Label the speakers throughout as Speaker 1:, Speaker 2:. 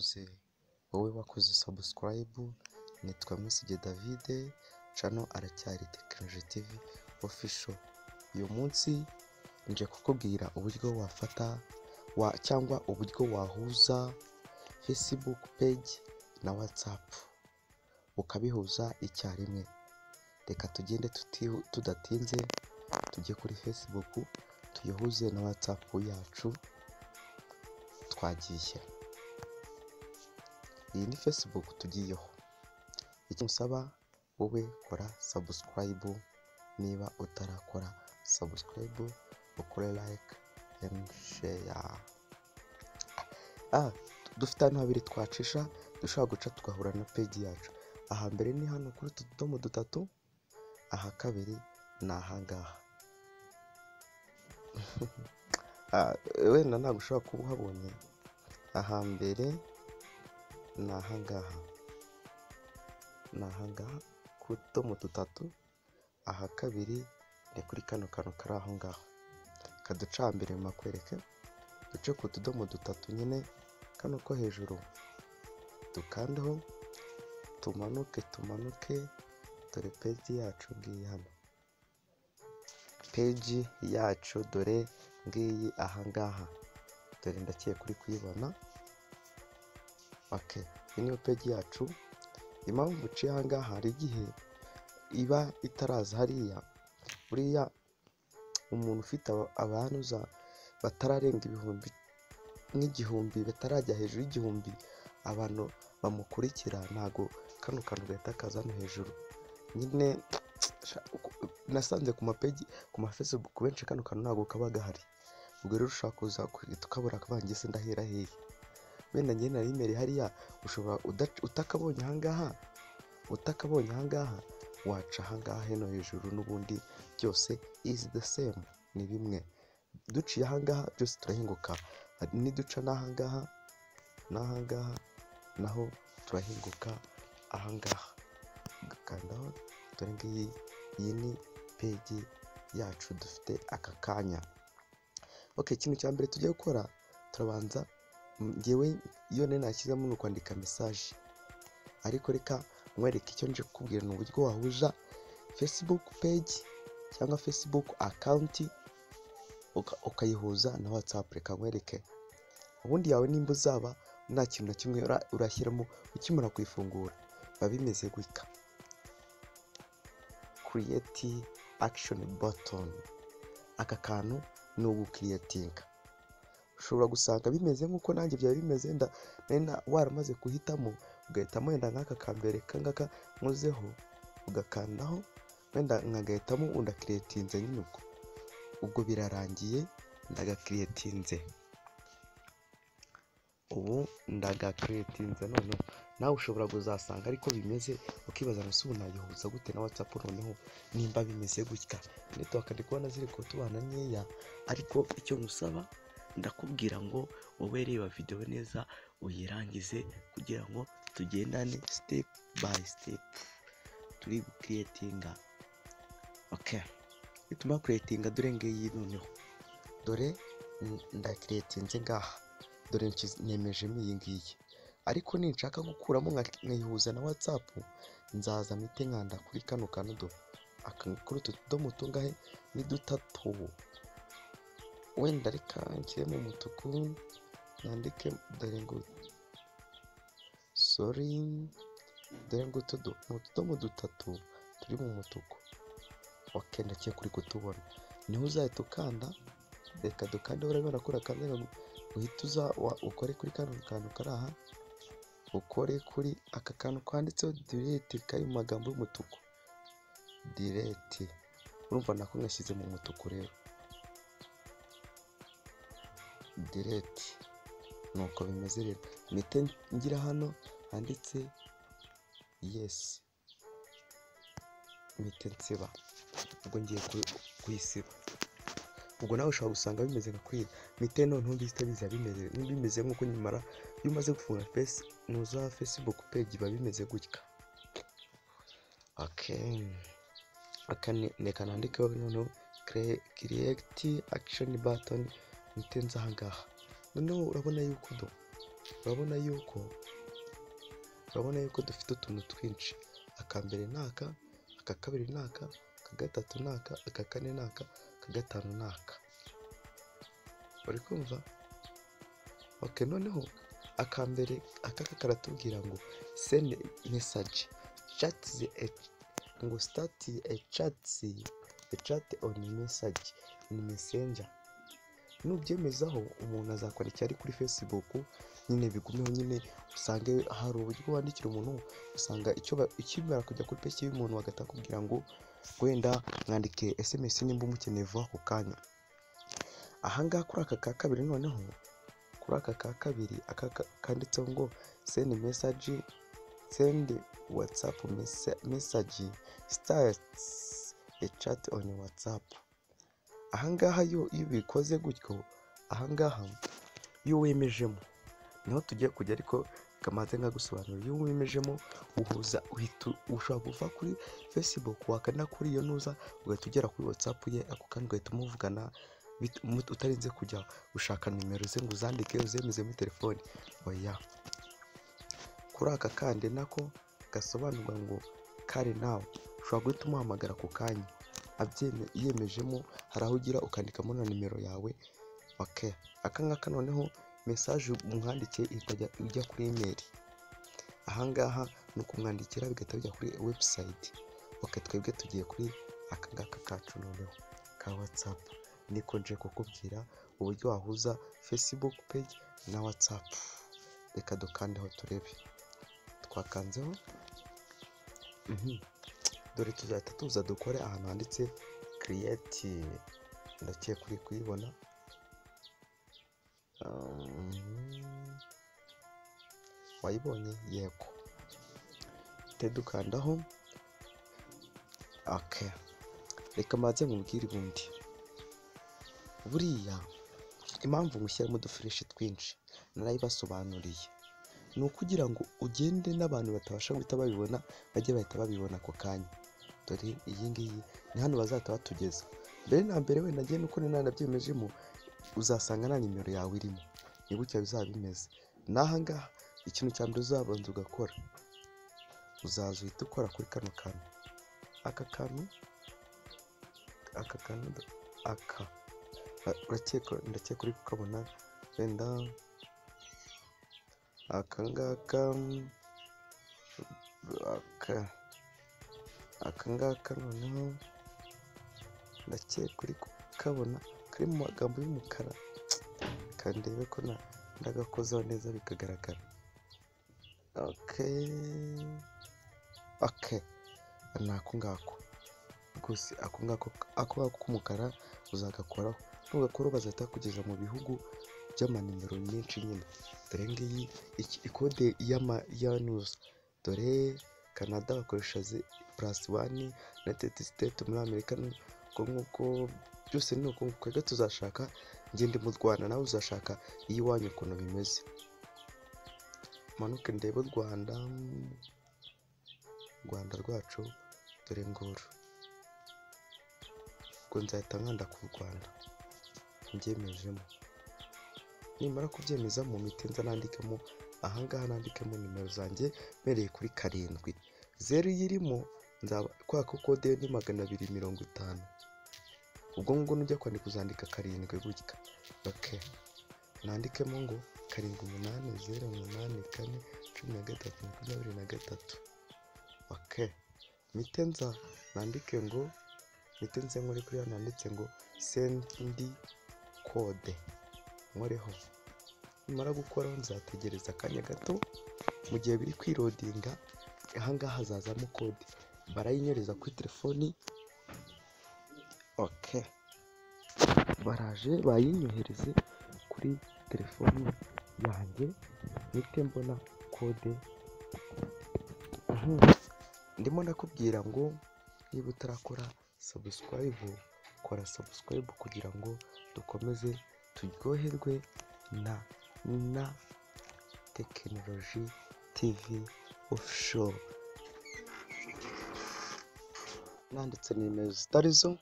Speaker 1: Ngusuhuze wowe wakoze subscribe, nitwa Mwesigye David, channel aracyari Tekinoloji TV Official. Uyu munsi nje kukubwira uburyo wafata cyangwa uburyo wahuza Facebook page na WhatsApp ukabihuza icyarimwe. Reka tugende tudatinze, tujye kuri Facebook tuyihuze na WhatsApp yacu. Twagiye, iyi ni Facebook tugiyeho. Icyo musaba wowe, kora subscribe niba utarakora subscribe, ukore like and share. Dufite ahantu habiri twacisha, dushobora guca tugahura na page yacu. Aha mbere ni hano kuri utu tudomo dutatu, aha kabiri ni ahangaha. Wenda ntabwo ushobora kuba uhabonye. Aha mbere ni ahangaha, ni ahangaha ku tudomo dutatu, aha kabiri ni kuri kano kantu kari aho ngaho. Kaduca mbere makwereke, duce ku tudomo dutatu nyine, kano ko hejuru dukandeho, tumanuke tumanuke, dore page yacu ngiyi hano, page yacu dore ngiyi ahangaha, dore ndakeye kuri kuyibona. Okay, iyi niyo page yacu. Impamvu uciye ahangaha, hari igihe iba itaraza hariya. Buriya umuntu ufite abantuza batararenga ibihumbi nk'igihumbi, batarajya hejuru y'igihumbi abantu bamukurikira, ntago kano kantu gahita kaza hano hejuru nyine. Nasanze ku ma page, ku ma Facebook benshi, kano kantu ntago kaba gahari. Ubwo rero ushobora kuza tukabura akavange, se ndahera hehe? Wenda njye nari imbere hariya, ushobora utakabonye ahangaha, utakabonye ahangaha waca ahangaha hano hejuru, n'ubundi byose is the same, ni bimwe. Duciye ahangaha byose turahinguka, niduca n'ahangaha n'ahangaha naho turahinguka ahangaha, ugakandaho. Dore ngiyi, iyi ni page yacu dufite aka kanya. Okay, ikintu cya mbere tugiye gukora, turabanza, njyewe iyo nari nashyizemo ni ukwandika message, ariko reka nkwereke icyo nje kukubwira, ni uburyo wahuza Facebook page cyangwa Facebook account ukayihuza na WhatsApp. Reka nkwereke. Ubundi yawe nimba uzaba nta kintu na kimwe urashyiramo, ukimara kuyifungura biba bimeze gutya: create action button. Aka kantu ni ugucreatinga. Ushobora gusanga bimeze nk'uko nanjye byari bimeze, wenda waramaze guhitamo, ugahitamo wenda nk'aka ka mbere kangaka nkozeho, ugakandaho, wenda nkagahitamo undacreatinze nyine. Ubwo birarangiye, ndagacreatinze, ubu ndagacreatinze. Noneho nawe ushobora kuzasanga ariko bimeze, ukibaza ngo ese ubu nayihuza gute na WhatsApp noneho nimba bimeze gutya? Network ndi kubona ziri kutubana nkeya, ariko icyo ngusaba, ndakubwira ngo wowe reba video neza uyirangize kugira ngo tugendane step by step turi gucreatinga. Okay, nitumara creatinga, dore ngiyi noneho, dore ndacreatinze ngaha, dore nemejemo iyi ngiyi. Ariko ninshaka gukuramo nkayihuza na WhatsApp, nzaza mpite nkanda kuri kano kantu, do aka, kuri utu tudomo tungahe? Ni dutatu. Wenda reka nshyiremo umutuku, nandike, dore ngo sorry, dore ngo utu ni utudomo dutatu turi mu mutuku. Okay, ndakeka kuri kutubona, niho uzahita ukanda. Reka dukande, urabona ko urakanda ngo uhite uza ukore kuri kano kantu kari aha, ukore kuri aka kantu kanditseho delete, kari mu magambo y'umutuku, delete. Urumva nako ngashyize mu mutuku rero, delete. Nuko bimeze rero, mpite ngira hano handitse yes, mpite nsiba. Ubwo ngiye kuyisiba. Ubwo nawe ushobora gusanga bimeze nka kuriya, mpite noneho bihita biza bimeze nk'uko nyamara iyo umaze gufunga face nuza Facebook page biba bimeze gutya. Okay, reka nandikeho noneho create action button, mpite nza ahangaha. Noneho urabona yuko do Urabona yuko dufite utuntu twinshi. Aka mbere ni aka, aka kabiri ni aka, aka gatatu ni aka, aka kane ni aka, aka gatanu ni aka. Uri kumva? Okay, noneho aka mbere aka karatubwira ngo send message chat, ngo start a chat on message in Messenger. Nubyemezaho, umuntu azakwandikira ari kuri Facebook nyine, bigumeho nyine. Usange hari uburyo wandikira umuntu, usanga icyo ikimara kujya kuri page y'umuntu bagahita bakubwira ngo wenda mwandike SMS nimba umukeneye vuba ako kanya. Ahangaha kuri aka ka kabiri, noneho kuri aka ka kabiri, aka kanditseho ngo send message, send WhatsApp message, start a chat on WhatsApp. Ahangaha yo iyo ubikoze gutyo, ahangaha iyo wemejemo niho tugiye kujya, ariko kamaze nkagusobanurira. Iyo wemejemo uhuza, uhita ushobora kuva kuri Facebook, wakanda kuri iyo nuza, ugahita ugera kuri WhatsApp ye ako kanya, ugahita umuvugana utarinze kujya gushaka nimero ze ngo uzandike uzemeze muri telefone. Oya. Kuri aka kandi nako gasobanurwa ngo call now, ushobora guhita umuhamagara ako kanya yemejemo. Hari aho ugira ukandikamo na nimero yawe. Okay, aka ngaka noneho message umwandikiye ihita ijya kuri email. Ahangaha ni ukumwandikira bigahita bijya kuri website. Okay, twebwe tugiye kuri aka ngaka kacu noneho ka WhatsApp. Niko nje kukubwira uburyo wahuza Facebook page na WhatsApp. Reka dukandeho turebe. Twakanzeho. Dore tuzahita tuza dukore ahantu handitse create. Ndakeka uri kuyibona. Wayibonye? Yego. Te dukandaho. Okay, reka mbanze nkubwire ubundi. Buriya impamvu mushyiramo udufureshi twinshi narayibasobanuriye, ni ukugira ngo ugende n'abantu batabasha guhita babibona bajye bahita babibona ako kanya. Dore iyi ngiyi ni hano bazahita batugeza. Mbere na mbere, wenda ngiye nuko nanabyemejemo, uzasanga nta nimero yawe irimo. Ni gutya bizaba bimeze. N'aha ngaha ikintu cya mbere uzabanza ugakora, uzaza uhita ukora kuri kano kantu, aka kantu, aka kantu, aka. Urakeka, ndakeka uri kukabona. Wenda aka ngaka, aka ngaka noneho ndakeka uri kukabona, kari mu magambo y'umukara. Reka ndebe ko ndagakozeho neza bikagaragara. Okay, ni ako ngako rwose, ako ngako, ako ngako k'umukara uzagakoraho. Nugakora bazahita bakugeza mu bihugu by'amanimero menshi nyine. Dore ngiyi ikode ya nuza. Dore Canada bakoresha +1, United States muri Amerika uko nguko, byose ni uko nguko. Twebwe tuzashaka, njye ndi mu Rwanda, nawe uzashaka iy'iwanyu ukuntu bimeze. Manuke ndebe u Rwanda, u Rwanda rwacu dore nguru. Ubwo nzahita nkanda ku Rwanda mbyemejemo. Nimara kubyemezamo, mpite nza nandikemo ahangaha, nandikemo nimero zanjye mpereye kuri 7 0 iyo irimo nzaba, kubera ko kode yo ni 250. Ubwo ngubwo nujya kwandika uzandika 7 gutya. Okay, nandikemo ngo 780841323. Okay, mpite nza nandike ngo, mpite nze nkore kuri hano handitse ngo send code, nkoreho. Nimara gukoraho nzategereza akanya gato mu gihe biri kwiloadinga. Ahangaha hazazamo kode, barayinyereza kuri telefoni. Okay, baraje bayinyohereze kuri telefoni yanjye, mpite mbona kode. Ndimo ndakubwira ngo niba utarakora subscribe, kora subscribe kugira ngo dukomeze turyoherwe na Tekinoloji TV Official. Nanditse nimero zitari zo,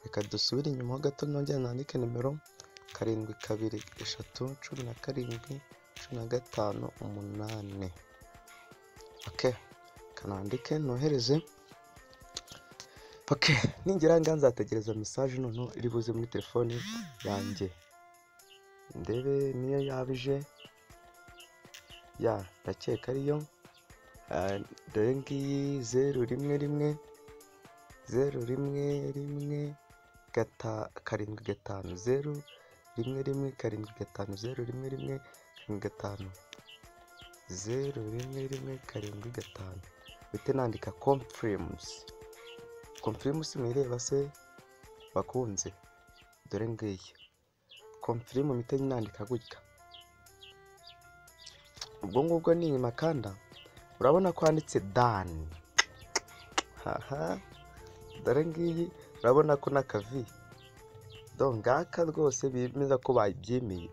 Speaker 1: reka dusubire inyuma ho gato, nongere nandike nimero 7 2 3 17. 15 8. Okay, kanandike nohereze. Okay, ningera ngaha nzategereza message noneho iri buze muri telefone yanjye, ndebe niyo yabije. Ya ndakeka ariyo. Dore ngiyi 0 1 1 0 1 1 7 5 0 1 1 7 5 0 1 1 7 5 0 1 1 7 5. Bite nandika confirms. Confirms mwireba se bakunze, dore ngiyi confirm mite nandika gutya. Ubwo ngubwo ni inyuma kanda, urabona ko handitse done. Haha, dore ngiyi, urabona ko n'akavi do ngaka rwose bemeza ko babyemeye.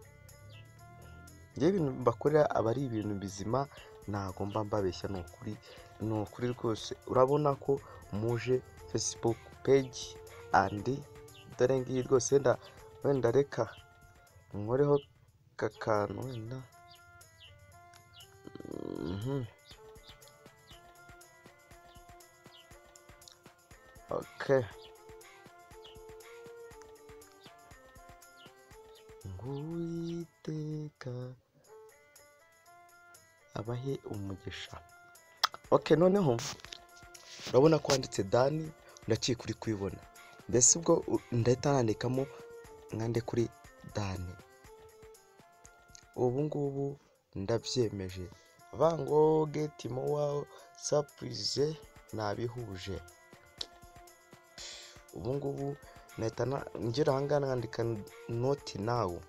Speaker 1: Ngewe ibintu mbakorera aba ari ibintu bizima, ntago mba mbabeshya, ni ukuri, ni ukuri rwose. Urabona ko muje Facebook page and dore ngiyi rwose. Wenda reka nkoreho kakantu wenda. Okay, Uwiteka abahe umugisha. Okay, noneho urabona ko handitse done, ndakeka uri kubibona. Mbese ubwo ndahita nandikamo nkande kuri done. Ubu ngubu ndabyemeje, vango get more surprise nabihuje. Ubu ngubu nahita ngera aha ngaha nkandika not now.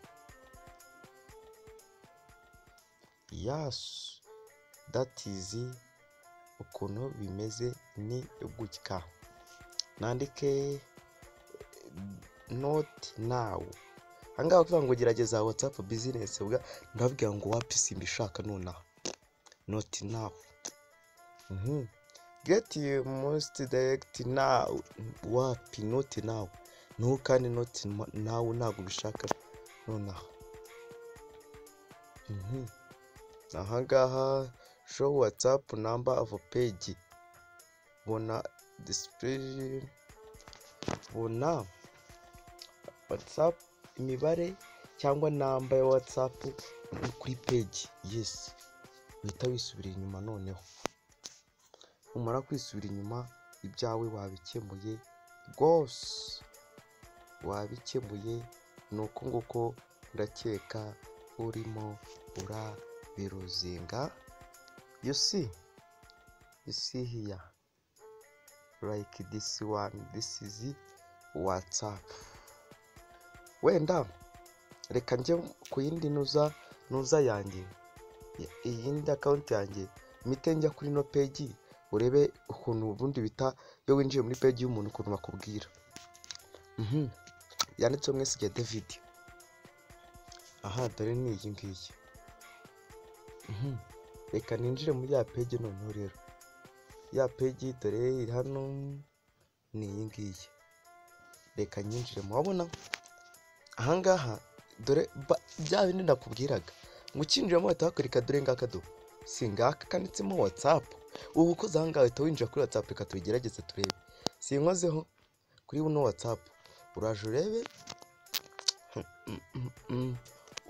Speaker 1: Yes, that is ukuntu bimeze ni gutya. Nandike not now. Aha ngaha bavuga ngo gerageza WhatsApp business, ubwa ndababwira ngo wapi simbishaka nonaha. Not now. Get you most direct now. Wapi not now. No kandi not now, ntabwo bishaka nonaha. Aha ngaha show WhatsApp number of page, bona display, bona WhatsApp imibare cyangwa namba ya WhatsApp kuri page. Yes, uhita wisubira inyuma. Noneho umara kwisubira inyuma, ibyawe wabikemuye rwose, wabikemuye. Ni uko nguko ndakeka urimo urabiruzinga. You see here like this one, this is WhatsApp. Wenda reka njye ku yindi nuza yanjye, iyindi account yanjye, mite njya kuri no page urebe ukuntu ubundi bita iyo winjiye muri page y'umuntu ukuntu bakubwira. Yanditseho Mwesiga David. Aha dore ni iyi ngiyi. Reka ninjire muri ya page noneho rero. Ya page dore iri hano ni iyi ngiyi. Reka nyinjire, murabona aha ngaha dore bya bindi nakubwiraga. Ngo ukinjiramo bahita bakwereka dore ngaka do. Si ngaka kanditsemo WhatsApp. Ubu ukoze aha ngaha uhita winjira kuri WhatsApp. Reka tubigerageze turebe. Sinkozeho kuri buno WhatsApp, uraje urebe.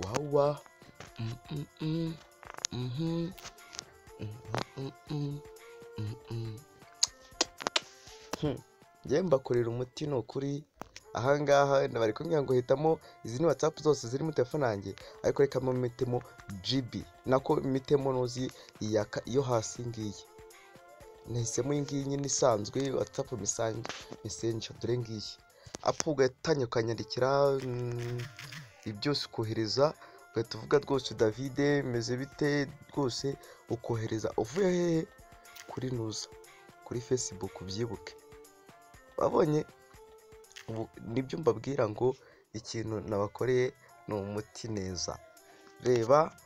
Speaker 1: Wawa. Njye mbakorera umuti ni ukuri. Aha ngaha bari kumbwira ngo hitamo izi ni WhatsApp zose ziri muri telefone yanjye, ariko reka mpitemo GB, nako mpitemo nuzi iyo hasi ngiyi. Nahisemo iyi ngiyi nyine isanzwe WhatsApp Messenger, dore ngiyi. Apo ugatanya ukanyandikira byose ukohereza, ugahita uvuga rwose David meze bite rwose, ukohereza uvuye hehe kuri nuza kuri Facebook. Ubyibuke wabonye nibyo mbabwira ngo ikintu nabakoreye ni umuti neza. Reba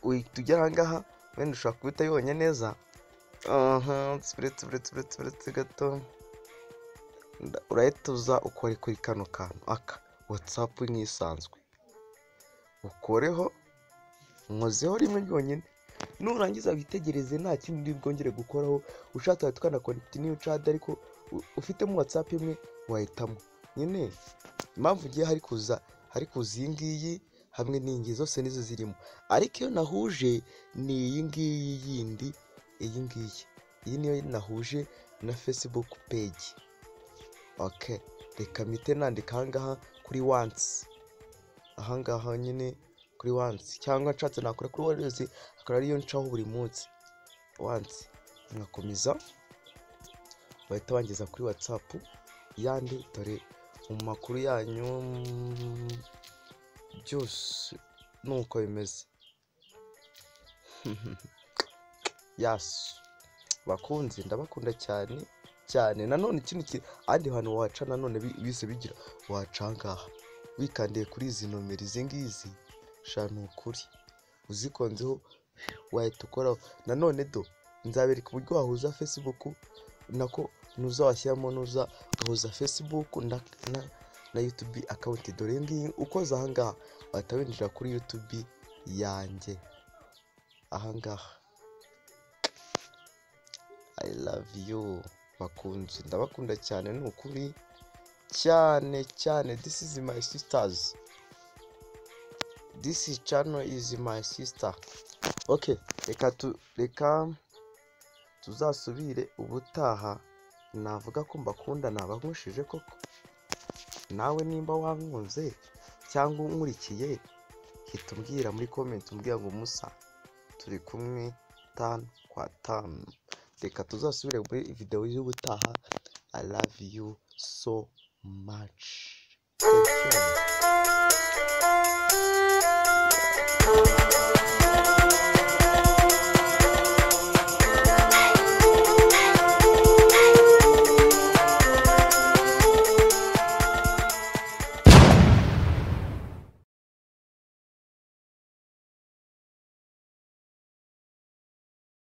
Speaker 1: uhita ugera aha ngaha, wenda ushobora kuba utayibonye neza. Turetse gato, urahita uza ukore kuri kano kantu aka WhatsApp nk'isanzwe, ukoreho. Nkozeho rimwe ryonyine. Nurangiza witegereze, nta kindi uri bwongere gukoraho. Ushatse wahita ukanda continue chat, ariko ufitemo WhatsApp imwe wahitamo nyine. Impamvu ngiye hari kuza iyi ngiyi hamwe n'iyi ngiyi, zose nizo zirimo, ariko iyo nahuje ni iyi ngiyi yindi, iyi ngiyi, iyi niyo nahuje na Facebook page. Okay, reka mpite nandika ahangaha kuri once, ahangaha nyine kuri once, cyangwa nshatse nakora kuri always, akaba ariyo ncaho buri munsi. Once nkakomeza, bahita bangeza kuri WhatsApp yandi. Dore mu makuru yanyu byose nuko bimeze. Yasu bakunzi, ndabakunda cyane cyane. Nanone ikindi ahandi hantu waca nanone bise bigira, waca ahangaha wikandiye kuri izi nomero, izi ngizi sha, ni ukuri uzikonzeho wahita ukoraho. Nanone do nzabereka uburyo wahuza Facebook, nako nuza washyiramo, nuza ugahuza Facebook na YouTube account. Dore iyi ngiyi, ukoze ahangaha wahita winjira kuri YouTube yanjye ahangaha. I love you bakunzi, ndabakunda cyane, ni ukuri cyane cyane. This is my sisters, this channel is my sister. Okay, reka tuzasubire ubutaha. Navuga ko mbakunda, naba nkushije koko. Nawe nimba wankunze cyangwa unkurikiye, hita umbwira muri comment, umbwira ngo "Musa, turi kumwe tanu kwa tanu." Reka tuzasubire muri video y'ubutaha. I love you so much. Thank you.